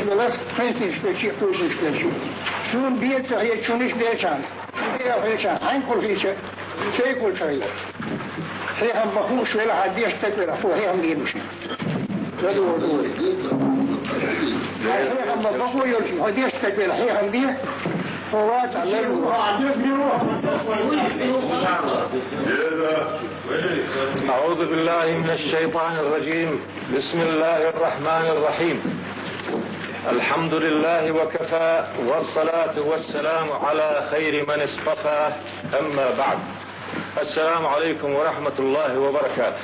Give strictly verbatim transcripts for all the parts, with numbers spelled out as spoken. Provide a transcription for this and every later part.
Вала, хӀинца иштта чу, кхуза иштта чу. Суна беца хетачунаш дечан. Дера хетачан. Хьайн кхул хийча, сай кхул чу хьийла. Хьехам бан хууш велахь, хьан деш стаг велахь, хьо хьехам бе муш. ЛадугӀа дугӀа. Хьехам бан бакъо йолчу, хьо деш стаг велахь, хьехам бе. Хьо вац, Аллах. أعوذ بالله من الشيطان الرجيم. بسم الله الرحمن الرحيم. الحمد لله وكفى، والصلاة والسلام على خير من اصطفى. أما بعد. السلام عليكم ورحمة الله وبركاته.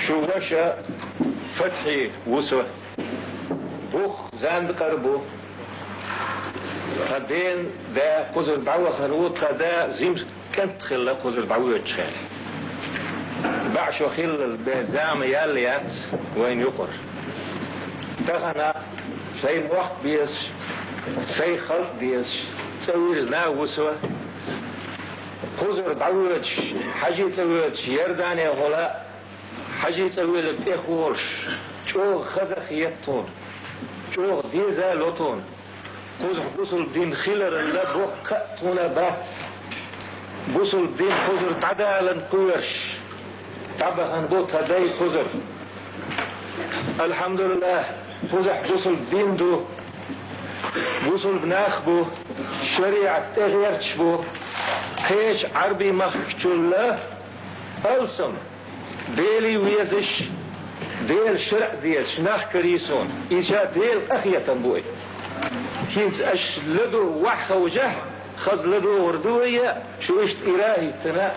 Шу ваша Фатхьи ву со. Бух зандакъара бу. Тха ден да кхузара дӀавахар ву, тха да жима кӀант хилла кхузара дӀавоьдучу хенахь. БӀе шо хилла бен зама ял яц вайна юкъара. Тахана сайн мохк безаш, сайн халкъ дезаш, цӀа вирзина ву со. Кхузара дӀавоьдуш, хьажий цӀа воьдуш, Иорданехула хьажий цӀа велар тӀехволуш, чӀогӀа хаза а хета тхуна, чӀогӀа деза а ло тхуна. Кхузахь бусулба дин хиларал боккха а тхуна бац. Бусулба дин кхузара дӀадалан кхоьруш дӀабахана бу тхан дай кхузара. Алхьамдулиллах, кхузахь бусулба дин ду, бусулба нах бу, шариӀат тӀегӀерташ бу, кхечу Ӏарбий махкачул алсам. Деле везаш, Делан шарӀ дезаш нах карий суна. Иза ша Делан къахетам бу и. ХӀинца аша ладугӀу ваьхьа хьожахь, хаза ладугӀур ду вай, шу иштта ирахӀиттина,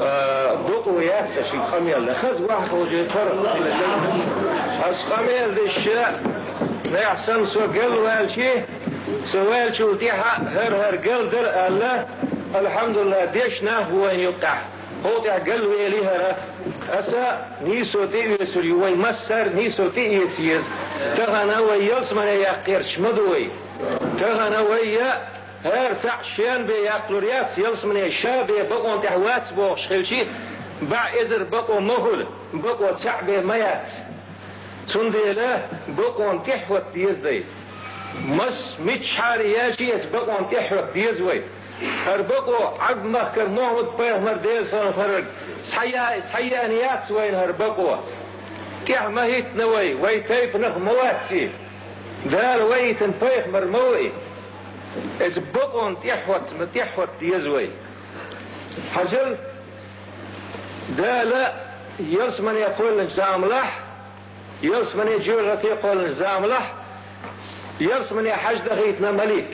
а, бакъо яц аша шуьга къамел дан. Хаза ваьхьа хьожий тара. Аса къамел деш, нехь санна со галваьлчи, со ваьллачул тӀаьхьа хӀара-хӀара гал дара аьлла, алхьамдулиллах, деш нах бу вайна юккъехь. Кху тӀехь галвели хӀара, аса нийсо тӀеоьцур ю, вай массара нийсо тӀеэца еза. Тахана вай ялсамане яккха гӀерташ ма ду вай. Тахана вай я хӀара цхьаъ шен бен яккхалур яц, ялсамане ша бен бакъонан тӀехь вац бохуш хилчи, бӀе эзар бакъо ма хуьлу, бакъо цхьаъ бен ма яц. Цундела бакъонан тӀаьхьахӀотта деза вай. Мас миччахьара яьлчи, эца бакъонан тӀаьхьахӀотта деза вай. ХӀара бакъо Ӏабд-Махкара Мухьаммад-пайхамар, Делан салам хуьлда цунна, схьая-, схьаяьна яц вайна хӀара бакъо. ТӀаьхьа ма хӀиттина вай, вай тайпанах ма вац и. Дала ваийтина пайхамар ма ву и. Эца бакъонан тӀаьхьахӀотта, тӀаьхьахӀотта деза вай. Хьажал, Дала ялсамане кхоьллинчу заманахь, ялсамане, жоьжахате кхоьллинчу заманахь, ялсамане хьажа дахийтина малик.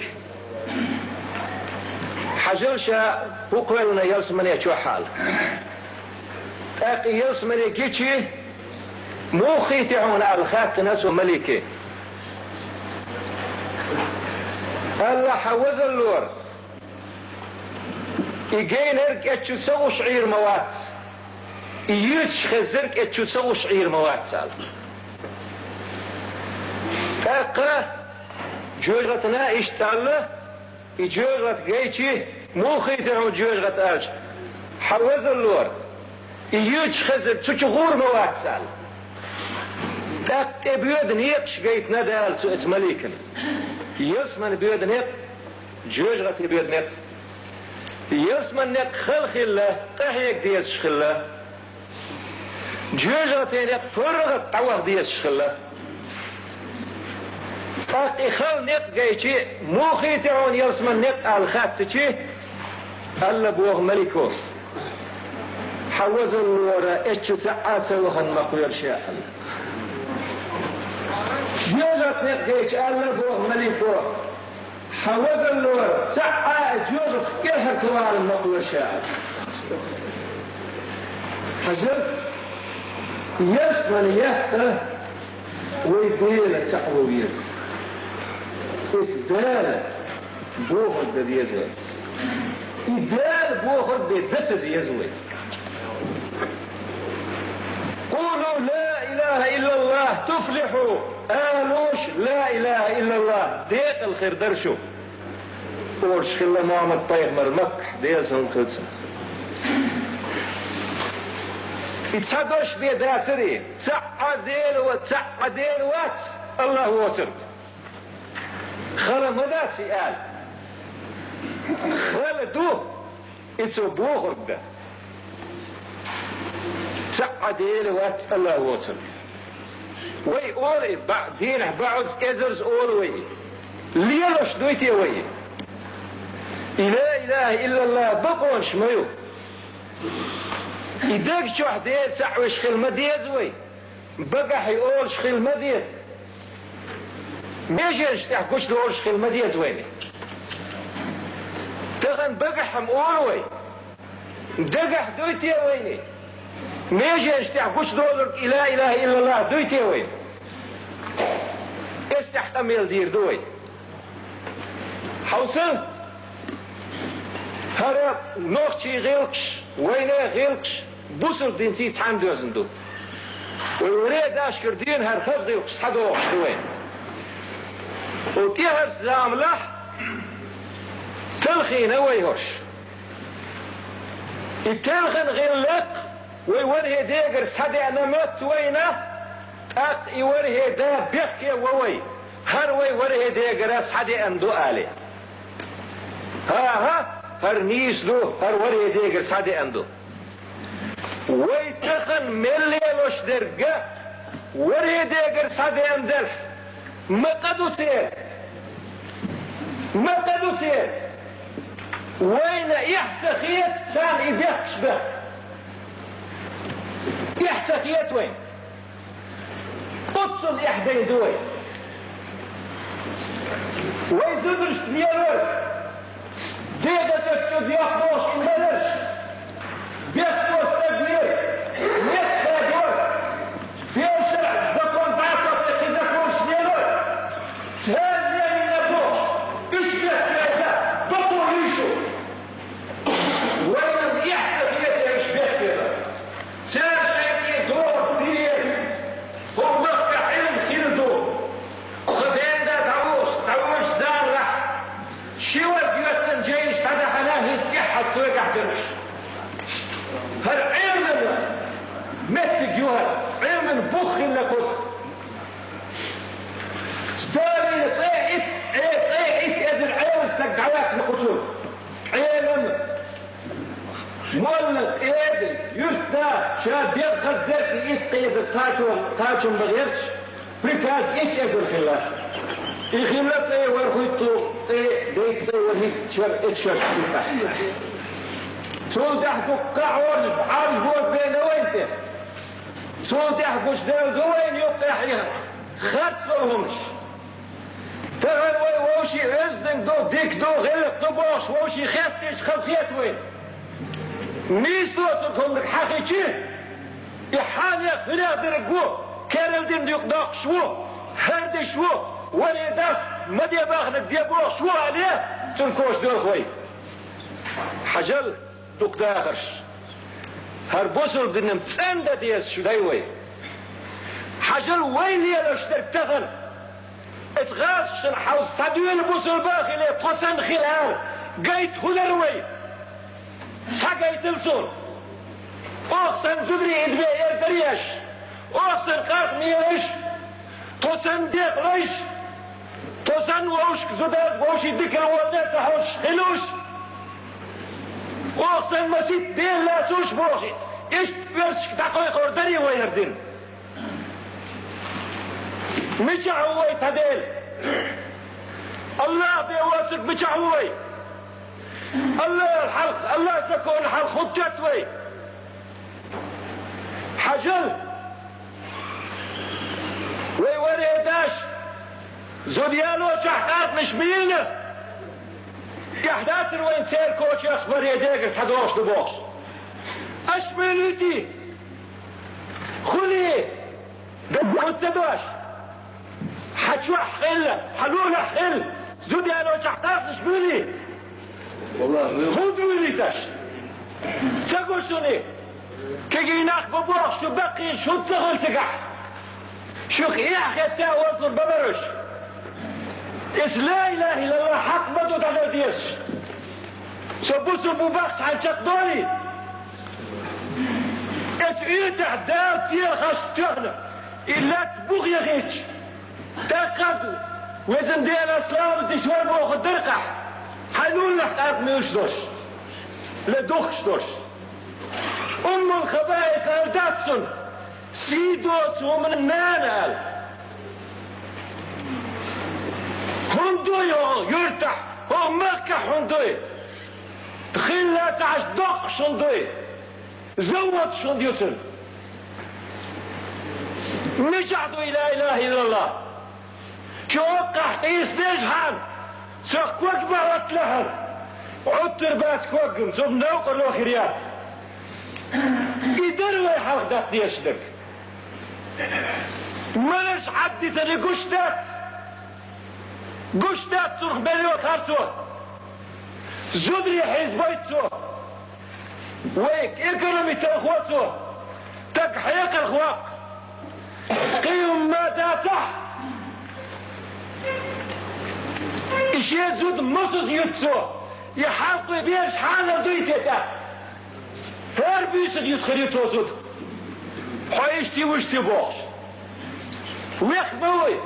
Хьажал, ша хӀун кхоьллина ялсамане чохь аьлла. ТӀаккха и ялсамане гичи, муха хийти хьуна аьлла хаьттина цу малике. Аьлла, хьан вазаллора, и гайнарг эцчу ца гӀуш Ӏийр ма вац. И юьйцуш хезнарг эцчу ца гӀуш Ӏийр ма вац аьлла. ТӀаккха жоьжахатана иштта аьлла, и жоьжахат гайчи, муха хийти хьуна жоьжахат аьлча, хьан вазаллора, и юьйцуш хезнарг цу чу гӀур ма вац аьлла. ТӀаккха тӀе боьду некъаш гайтина Дала цу эца маликана. Ялсамане боьду некъ, жоьжахате боьду некъ. Ялсамане некъ хала хилла, къахьега дезаш хилла. Жоьжахате некъ паргӀат дӀаваха дезаш хилла. ТӀаккха и хала некъ гайчи, муха хийти хьуна ялсамане некъ аьлла хаьттичи, аьлла боху малико: хьан вазаллора, эцчу цхьа а ца вахана ма кхоьру ша аьлла. Жоьжахате некъ гайчи, аьлла боху малико: хьан вазаллора, цхьа а жоьжахатах кӀелхьара ца валана ма кхоьру ша аьлла. Хьажал, ялсамане етта вай Дела цхьаъ ван веза. Иза Дала бохург дан деза вай. И Дала бохург бен дан ца деза вай. «Къулу ла илаха иллаллах туфлиху», алуш, ла илаха иллаллах, декъала хир дара шу. Олуш хилла Мухьаммад-пайхамар Маккахь, Делан салам хуьлда цунна. И цхьа дош бен дацаре, цхьа а Дела ва-, цхьа а Дела вац, Аллахь воцург. Хала ма дац и ала. Хала ду, и цо бохург дан. Цхьа а Дела вац, Аллахь воцург. Вай олу и баъ-, дийнахь баъ-, эзарза олу вай и. Лелош дуй те вай и? И ла илаха иллаллахь бакъонаш ма ю. И даг чохь Дела цхьаъ веш хила ма деза вай. Багахь и олуш хила ма деза. Меженаш тӀехь гучудолуш хила ма деза вайна. Тахана багахь-м олу вай. Дагахь дуй те вайна? Меженаш тӀехь гучудолург и ла илаха иллаллахь дуй те вайна? Эс тӀехь къамел дийр ду вай. Хьовса, хӀара нохчийн гӀиллакхаш, вайна гӀиллакхаш, бусалба динций цхьаьна доьзна ду. Вай варе дашкара дуьйна хӀара хаза гӀиллакхаш схьадогӀуш ду вай. Вай тӀаьхьарчу заманахь талхийна вай хӀорш. И телхина гӀиллакх вай ворхӀе дегара схьадеана моьтту вайна, тӀаккха и ворхӀе да бехке во вай, хӀара вай ворхӀе дегара схьадеана ду алий. ХӀан-хӀа, хӀара нийса ду, хӀара ворхӀе дегара схьадеана ду. Вай тахана мел лелош дерг а ворхӀе дегара схьадеана делахь, ма къа ду церан. Ма къа ду церан. Вайна эхь ца хета царна и дехкаш бехк. Эхь ца хета вайна. Оццул эхь дайна ду вай. Вай зударшна лелор, дегӀа тӀе чу дехьа бохуш и леларш, бехке стаг вер, меттахадор, Делан шарӀ, закон дӀасале кхин законаш лелор, церан лелийна бохуш, уьш бехке вайта, бакъо вуй шу? Вайна эхь ца хета уьш бехке вайта. Цара шайн тӀе догӀург дилира, хӀокху махкахь Ӏилма хилла ду. Ткъа ден да дӀавоьдуш, дӀавоьдучу заманахь ши варг йоьттина жайнаш дӀадахьана, хӀинца тӀаьххьара соьгахь дерг уьш. ХӀара Ӏилман меттиг ю хӀара, Ӏилман бух хилла кхуза. Сталина цӀе итт, э, цӀе итт эзар Ӏелам стаг дӀаваьккхина кху чу. Ӏелам, молла, эдил, юьртда ша дегӀ хаза дерг итт эзар кхачо-, кхачам бан гӀерташ, приказ итт эзар хилла. И хилла цӀе ворхӀуьтту, цӀе дейтта, цӀе ворхӀуьтту шар, эцу шар хилла. Цул тӀаьхьа дуккха а Ӏорж-, Ӏаржбода бена вайн тӀе. Цул тӀаьхьа гучудаьлла ду вайна юккъехь и харц долу хӀумаш. Тахана вай вовшийн оьзданг ду, дика ду, гӀиллакх ду бохуш, вовшийн хестийча хазахета вайна. Нийса доцург хӀуманиг хьан хи чу, и хьанех хӀуьнех дерг ву, керла дина юкъа доккхуш ву, хӀара деш ву, варе дас, ма де баханарг де бохуш ву аьлла, цунна коча доьлху вай. Хьажал, дукха дахарш. ХӀара бусалба динан цӀенда дезаш дай вай. Хьажал вай лелаш дерг тахана. Эцу гӀазкхашна хьал схьадоьлу бусалба а хиле, тхо санна хила ара, гайта хӀун дара вай? Схьагайтал цунна. Оха санна зударий идбе эр даръеш, оха санна къаркъа мелаш, тхо санна декъалаш, тхо санна вовшашка зуда, вовшийн дикал волле ца хьожуш хилуш, оха санна масийтта Дела лацуш бохуш, иштта оьрсашка дӀакхойкхор дарий вайнара дин? Мичахь ву вай цхьа Дела? Аллах бен воцург мичахь ву вай? Аллах хьалха, Аллах закона хьалха хӀуттет вай. Хьажал, вай варе даш, зуда ялочохь къаркъанаш мийна, тӀехь дацара вайн церковчех варе дегара цхьа догӀуш ду бохуш. Аш муьлуьйтий? Хуьлий? Дан хӀун ца дош? Хьан чохь хилла, хьан лулахь хилла, зуда ялочохь къаркъанаш буьйлий? ХӀунда вуьйлийташ? Ца гу шуна? Кегий нах бу бохуш шу баккхийша хӀунда ца хуьлу цигахь? Шух эхь хетта озлур бабаруш. Иза ла илаха иллаллах хьакъ ма ду дӀадала дезаш. Со бусурба ву бахча хьайн чекхдолий? И Оцу уьйтахь Дала терхаш тоьхна, и латта бух яхийтча, тӀаккха везан Дела, слава деш вара боху даркъахь, хьайн уллехь къаркъа муьйлуш долуш, ле духкуш долуш. Уммул-хабаис аьлла дац цунна, сий доцу хӀуманан нана аьлла. ХӀунда ду хӀокху юьртахь, хӀокху махкахь хӀунда ду? Хилла ца Ӏаш доккхуш хӀунда ду? Заводаш хӀунда ю цуьнан? Мичахь ду и ла илаха иллаллах? Чоккхахь къийсинарш хьан, цох ког ма хӀотталахьара, Ӏуттар бац когган, цунна новкъарло хир яц. И дара вай хьалха даккха дезаш дерг. Мараш Ӏаддитана гуш дац. Гуш дац цунах мел йоцу харцо. Зударий хьийзабайта цо. Вай экономика талхо цо. Стаг хьекъалх ваккха. Кхин хӀума ма дацахь, и шен зуда мосазза юьту цо. И хьалххе бераш хьанал дуй те тӀаккха? ХӀара буьйсанна юьтуш хир ю цо зуда. Хьо иштта ю, вуьшта ю бохуш. Вех ма вай.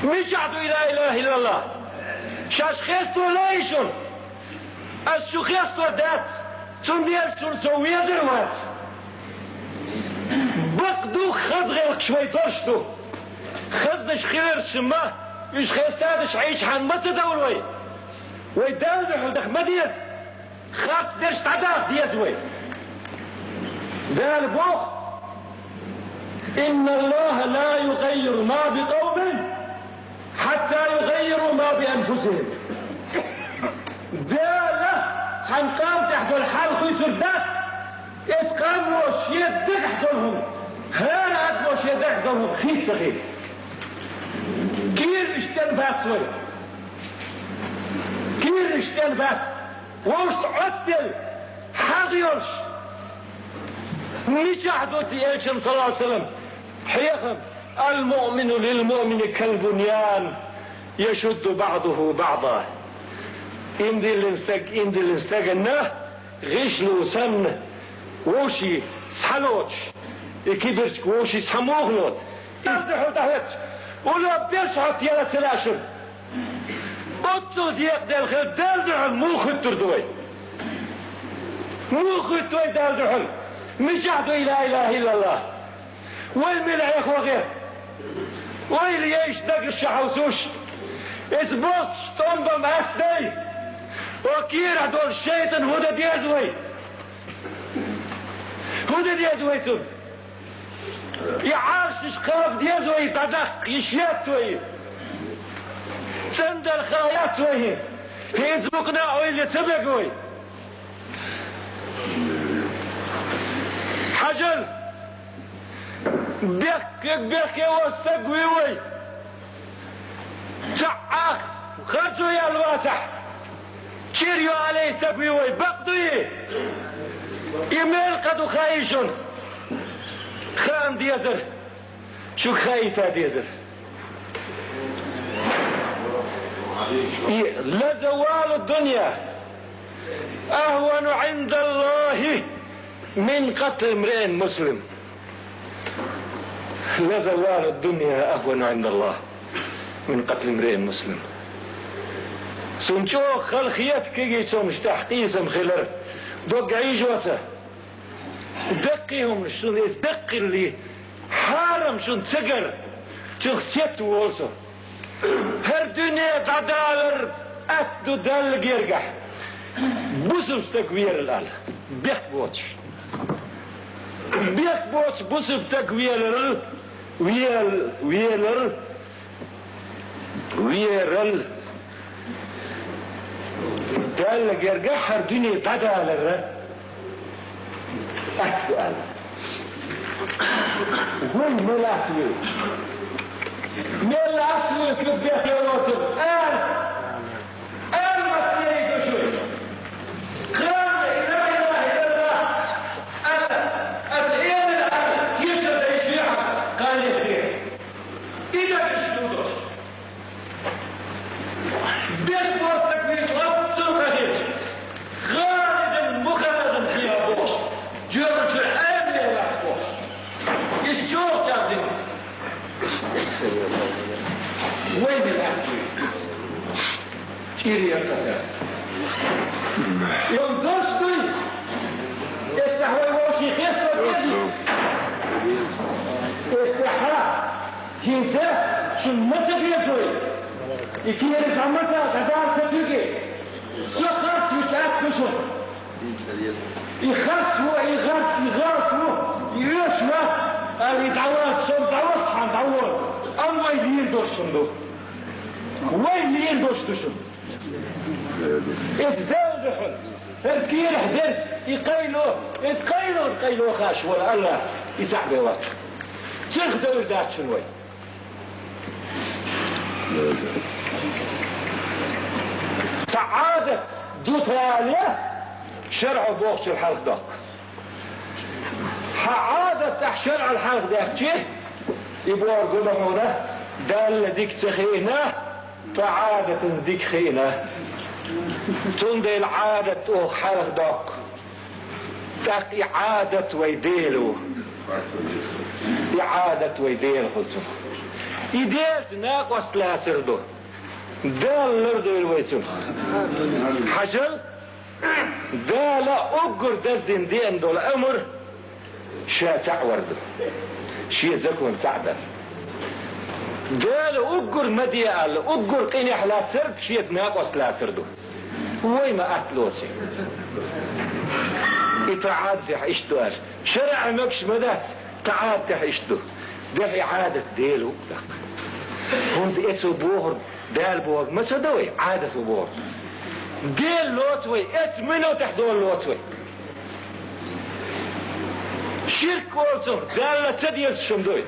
Мичахь ду и ла илаха иллаллах? Шаьш хесто лаьий шуна? Ас шу хесто дац, цундела шуна со везар а вац. Бакъ ду, хаза гӀиллакхаш вай долуш ду. Хазанаш хиларшна ма, уьш хестадаш Ӏийча хьан ма ца довла вай. Вай Далла дуьхьал даха ма деза. Харц дерш дӀадаха деза вай. Дала боху: «Инна Аллаха ла югаййиру ма би къавмин, хьатта югаййиру ма би анфусихим». Дала цхьана къам тӀехь долу хьал хуьйцур дац, эцу къамо шен дагахь долу хӀума, хӀара адамо шен дагахь долу хӀума хийца ца хийца. Кийра иштта цӀена бац вай. Кийра иштта цӀена бац. Вовшашца Ӏоттаделла, хьагӀ йолуш. Мичахь ду те элчан, саллаллаху алейхи ва саллям, хьехам: «Ал-муъмину лил-муъмини кал-буньян, яшудду баъдуху баъда». Иман диллина стаг иман диллина стаганна гӀишло санна, вовший схьалоцуш, и кибарчиг вовший схьамухлоцу. Иза дуьхьал дӀахӀоьттуш, улло берш хьоттаелла ца лаьа шуна. Оццул декъаделла хилла Далла дуьхьал муха хӀуьттур ду вай? Муха хӀуьтту вай Далла дуьхьал? Мичахь ду и ла илаха иллаллах? Вай мила Ӏеха вахе? Вай лейш дагаш ша хьовсуш? Иза боццуш тӀом бан аттай? О кийрахь долу шайтан хӀун дан деза вай? ХӀун дан деза вай цунна? И Ӏаршаш кхаба деза вай, дӀадаккха йиш яц вай. ЦӀандала хаа яц вай. ХӀинца мукъана а ойла ца бега вай. Хьажал, бехке, бехке ван стаг вуй вай. Цхьаъ ах харцо яьлла вацахь, чӀир йоале стаг вуй вай, бакъ дуй? И мел къа ду хаий шуна? Хаам дезар, шуьга хаийта дезар. И ла завалу дунья ахвану Ӏиндаллахи мин къатли мриин муслим. Ла завалу дунья ахвану Ӏиндаллах мин къатли мриин муслим. Цунна чӀогӀа хала хета кегийчу хӀуманаш тӀехь къийсам хилар, дог Ӏийжоца. Даккхий хӀуманаш шуна иза даккхилли, хьарам шуна ца гар, цуьнах сетта волу со. ХӀара дуьне дӀадалар атта ду Далла гергахь. Бусалба стаг велал ала, бехк боцуш. Бехк боцу бусалба стаг веларал, вел-, веларал, верал Далла гергахь хӀара дуьне дӀадалар. Атта ду ала. Вай мел атта вуй? Мел атта вуй, куьг бехке воцург? Ала! Ала, массерий ду шуьга! Кхана, ла илаха иллаллах! Ала, аса элира ала, кеша дайшехьа, кхана эшхе. И дагаш ду дош. Бехк боцу стаг вийча, лаьцна цунна хьахийча, Халидан Мухаммадан хьеха бохуш, Вай мел аьттуй. ЧӀир яр цхьа. Йом даш дуй. Эс тӀехь вай вовшийн хестар дезий. Эс тӀехь хӀинца шун ма ца дезой. И кийра зӀамата дӀадала ца туьге. Со харц вича атта ду шун. И харц ву, и гӀарц, и гӀалат ву, и оьшуш вац, ала и дӀавац, со дӀавахча хьан дӀавора. Амма вай лийр долуш шун ду. Вай лийр долуш ду шун. Эс Дала ду хьуна. ХӀара кийрахь дерг, и къайло, эс къайло, къайло хаш вара Аллах, и цхьаъ бен вац. Цуьнах девр дац шуна вай. Цхьа Ӏадат ду тӀале, шарӀо бохучул хьалха доккху. Хьан Ӏадат ахь шарӀал хьалха дехчи, и бохург ма хьуна, Далла дика ца хиъна, ткъа Ӏадатан дика хиъна. Цундела Ӏадат оха хьалха доккху. ТӀаккха и Ӏадат вай Дела ву. И Ӏадат вай Дела хуьлу цунах. И Делаца накъост лацар ду. Дала лардойла вай цунах. Хьажал, Дала уггар даздина деана долу амр ша цхьаъ вар ду. Шен закон цхьаъ дар. Дала уггар ма де аьлла, уггар къинехь лацарг шеца накъост лацар ду. Вай ма атта лоций. И тӀаӀат тӀехь иштта ду аьлла. ШарӀехь мегаш ма дац, тӀаӀат тӀехь иштта ду. Дехьа и Ӏадат Дела ву даккха. ХӀунда эцо бохург, Дала бохург ма ца до вай, Ӏадат ву бохург. Дела лоцу вай, эцу минотехь Дела лоцу вай. Ширк олу цунах, Далла ца дезаш шуна дуй.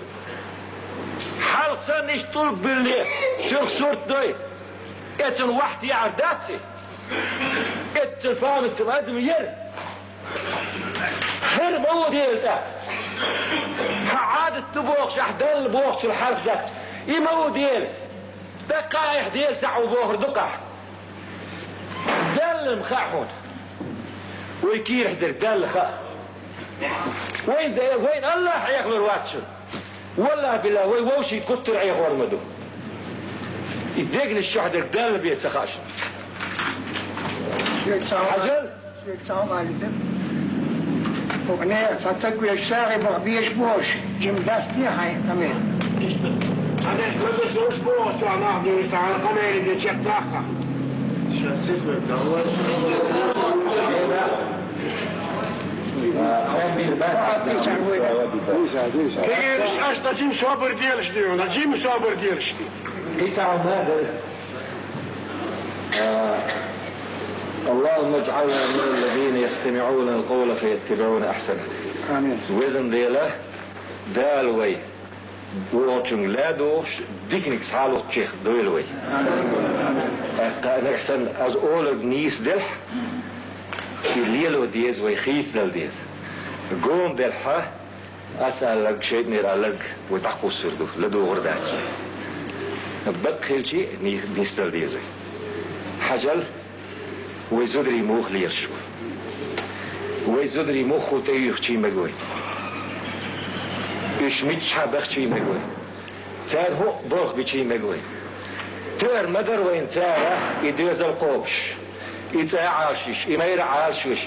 Хьалха санна иштта тӀулг билле, цуьнах сурт дой. Эцун вахьт яӀар дац и? Эццул памятам адам яра. ХӀара ма ву Дела тӀаккха. Хьан Ӏадат ду бохуш, ахь Далла бохучул хьалха даккха. И ма ву Дела. ТӀаккха айхьа Дела цхьаъ ву бохур ду-кх ахь. Далла-м хаьа хьуна. Вай кийрахь дерг Далла хаьа. Вайн де-, вайн Аллах Ӏехалур вац шуна. Валлахь-биллахь, вай вовшийн гуттар а Ӏехор ма ду. И дегнаш чохь дерг Далла бен ца хаьа шуна. Хьажал! Шуьга цхьа хӀума алийта. ХӀокху нехан цхьа стаг веш сагӀи баха безаш бохуш, жима дастий хьайн къамел? Хьан деш, хӀорш боху, чохь нах дуьйцу, хьан къамеле де чекхдаккха. Кегийраш, аш дан жима собар делаш де, дан жима собар делаш де. Кхин цхьа хӀума дара. А, اللهم اجعلنا من الذين يستمعون القول فيتبعون أحسنه. Амин. Везан Дела, Дала вай вочунга ладугӀуш, диканиг схьалуччех дойла вай. Амин. ТӀаккха нагахь санна аз олург нийса делахь, и лело деза вай, хийцадала деза. Гом делахьа, ас аьлларг, шайтӀанера аьлларг вай дӀакхуссур ду, ладугӀур дац вай. Бакъ хилчи, ни-, нисдала деза вай. Хьажал, вай зударий муха лелаш ву? Вай зударий муха тӀеюьйхучий мега вай? Уьш миччахьа бахчий мега вай? Цара хӀуъа болх бичий мега вай? Тоьар ма дара вайна цара и доьзал кхобуш, и цӀа Ӏалашйиш, и майра Ӏалашйиш,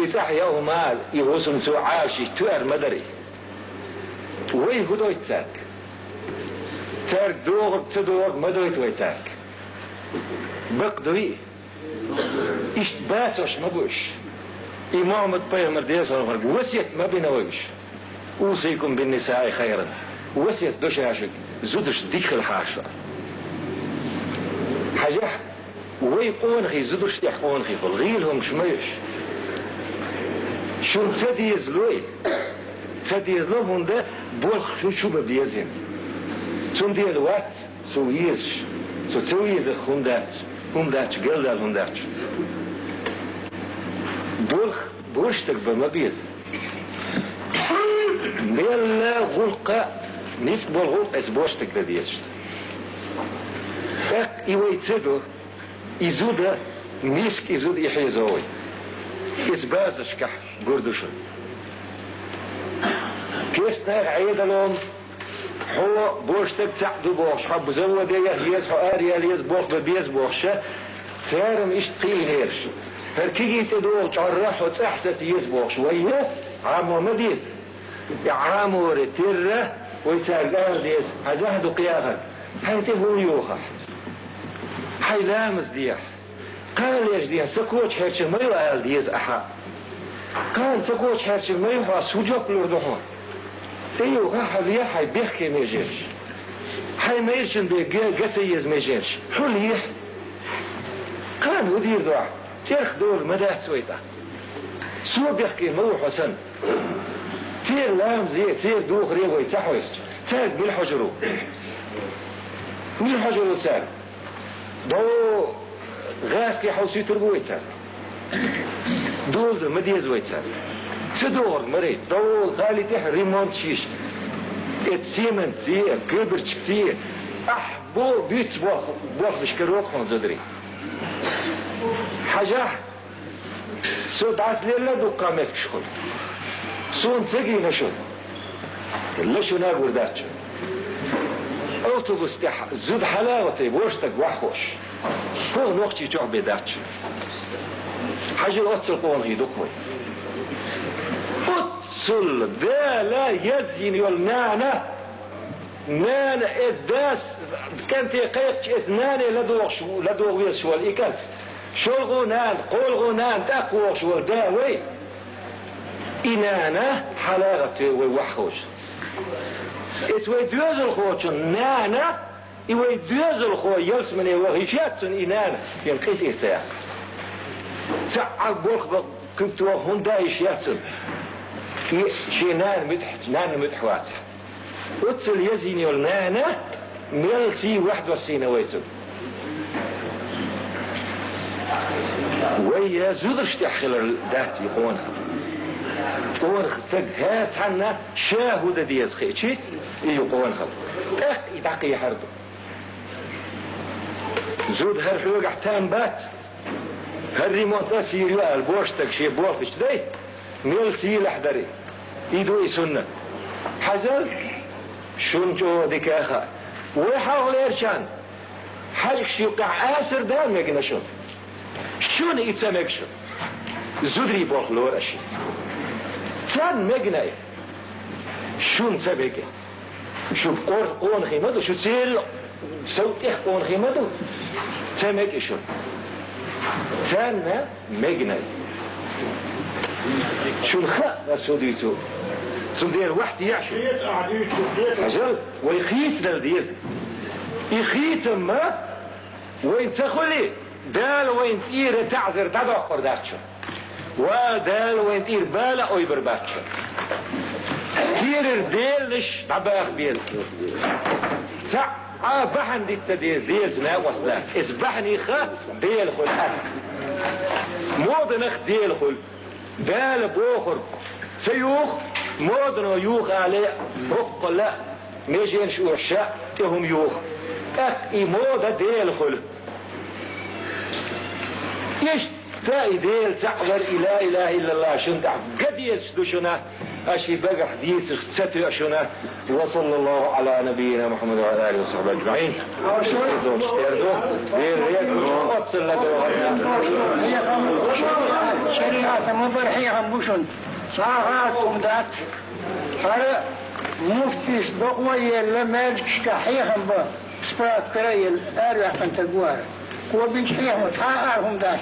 и цӀахь яа хӀума, и хӀусамцо Ӏалашйиш, тоьар ма дара и. Вай хӀун дойту цаьрга? Цаьрга догӀург, ца догӀург ма дойту вай цаьрга. Бакъ дуй? Иштта бацош ма бу уьш. И Мухьаммад-пайхамар деза хӀорхьарг васет ма бина вай уьш. أوصيكم بالنساء خيرا. Васет до ша шуьга, зударшца дика хила хьаша. Хьажахь, вай къонахий, зударшна тӀехь къонахий хуьлу, гӀийла хӀумаш ма ю уьш. Шуна ца дезалой, ца дезало, хӀунда болх шу чу бан беза хӀинца. Цундела вац со везаш, со ца везарх хӀума дац, хӀума дац, галдаьлла хӀума дац. Болх борша стаг бан ма беза. Мелла гӀуллакх, ницкъ болу гӀуллакх эца борша стаг дан дезаш. ТӀаккха и вай ца до, и зуда, миска и зуда, и хьийзо вай. Иза базаршкахь гур ду шуна. Кестнех Ӏедало, Хьо божтаг цхьаъ ду бохуш, хьо заводе яха еза, хьо араяла еза, болх бан беза бохуш, цара-м иштта кхиийнераш. ХӀара кегий тӀедогӀу чӀорра хьо цӀахь саца еза бохуш, вай Ӏамо ма деза. И Ӏаморе терра вай цаьрга ала деза: хьан зӀе ду кхиахарг, хьайн тӀе хӀума йохахь, хьайн ламаз дехьа. Кхана леш ден, ца кочахьерчун ма ю ала деза ахьа. Кхана ца кочахьерчун ма ю хьо, ас хӀун жоп лур ду хьуна? ТӀеюха хьан ве хьайн бехке меженаш. Хьайн майрачун бен га, га ца еза меженаш. Хьул йихь. Кхана хӀун дийр ду ахь? ЦӀерх долу ма дац вай тӀаккха. Со бехке ма ву хьо санна. Церан ламазе, церан духаре вай ца хьовсча, цаьрга мила хьожур ву? Мила хьожур ву цаьрга? Дов гӀазкхи хьовсуьйтур бу вай царна. Доза ма деза вай царна. Ца догӀург марий, дов хали тӀехь ремонт шиш. Эца семанций, габарчкций, ахь бо буьйц бох-, бохлуш каро хьуна зударий. Хьажахь, со дӀасалелла дуккха меттигаш хуьлу. Суна ца гина шу. Ла шуна гур дац шу. Автобус тӀехь зуда хьала а ватай, вожтаг ваьхьа хууш. ХӀокху нохчий чохь бен дац шу. Хьажал, оццул къонахий ду-кх вай. Оццул Дала язйина йолу нана, нана, э, дас, кӀанте кхайкхича, эца нане ладогӀуш, ладогӀа везаш волу и кӀант. ШолгӀа нана, кхоалгӀа нана тӀаккха вогӀуш волу да вай. И нана хьалагӀа тоьу вай ваьхьа хууш. Эца вай доьзалхочун нана, и вай доьзалхо ялсамане ваха йиш яц цунна и нана, шен кхин тӀе ца яккха. Цхьа а болх бан куьг тоха хӀунда йиш яц цунна? И шен нана муьтӀахь, нана муьтӀахь вацахь. Оццул язйина йолу нана мел сий ваьхьа доссийна вай цунна. Вай я зударш тӀехь хилар дац и къонах. Къонах стаг хӀара цхьанна ша хӀун дан деза хиъчи, и ю къонахалла. ТӀаккха и дӀакхехьар ду. Зуда хӀара хьоьгахь там бац. ХӀара ремонт ас йийр ю аьлла, бош стаг шен болх бечу дай, мел сийлахь дарий. И ду и суннат. Хьажал, шуна чӀогӀа дика а хаьа. Вай хьалхалерчарна хьаьжкӀаш юккъехь асар дан мегна шуна. Шуна и ца мега шуна. Зударий болх лору аша. Царна мегна и. Шуна ца мега. Шу къор-, къонахий ма ду, шу церан сов тӀех къонахий ма ду. Ца мега шуна. Царна мегнай. Шуна хаьа, ас хӀун дуьйцу. Цундела вахь теӀа шу. Хьажал, вай хийцадала деза. И хийцам ма вайна ца хуьли, Дала вайна тӀера таӀзар дӀадоккхур дац шуна. Ва Дала вайн тӀера бала а ойбар бац шуна. Кийрара деланаш дӀабаха беза. Цхьа а бахьана дита ца деза, Делаца накъост дац. Иза бахьаниха Дела хуьлу ас. Моданах Дела хуьлу. Дала бохург ца юха, модано юха алий, боккхалла меженаш оьшу ша тӀе хӀума юха. ТӀаккха и мода Дела хуьлу. Иштта и Дела цхьаъ вар, и ла илаха иллаллах шуна тӀехь ган дезаш ду шуна, аша и багахь дийцарх ца тоьа шуна. Ва саллаллаху Ӏала набийина Мухьаммад ва Ӏала алихи ва сахьбихи аджмаӀин. Догуш тера ду, Дела реза ву шуна оццул ладогӀарна. Шариатан ма бара хьехам бу шуна. СагӀа хӀума дац. ХӀара муфтис докъо а елла, маьждигашкахь хьехам бан. Справкара а елла, араваьккхина стаг вара. Кхо бинчу хьехамо цхьа а ара хӀума дац.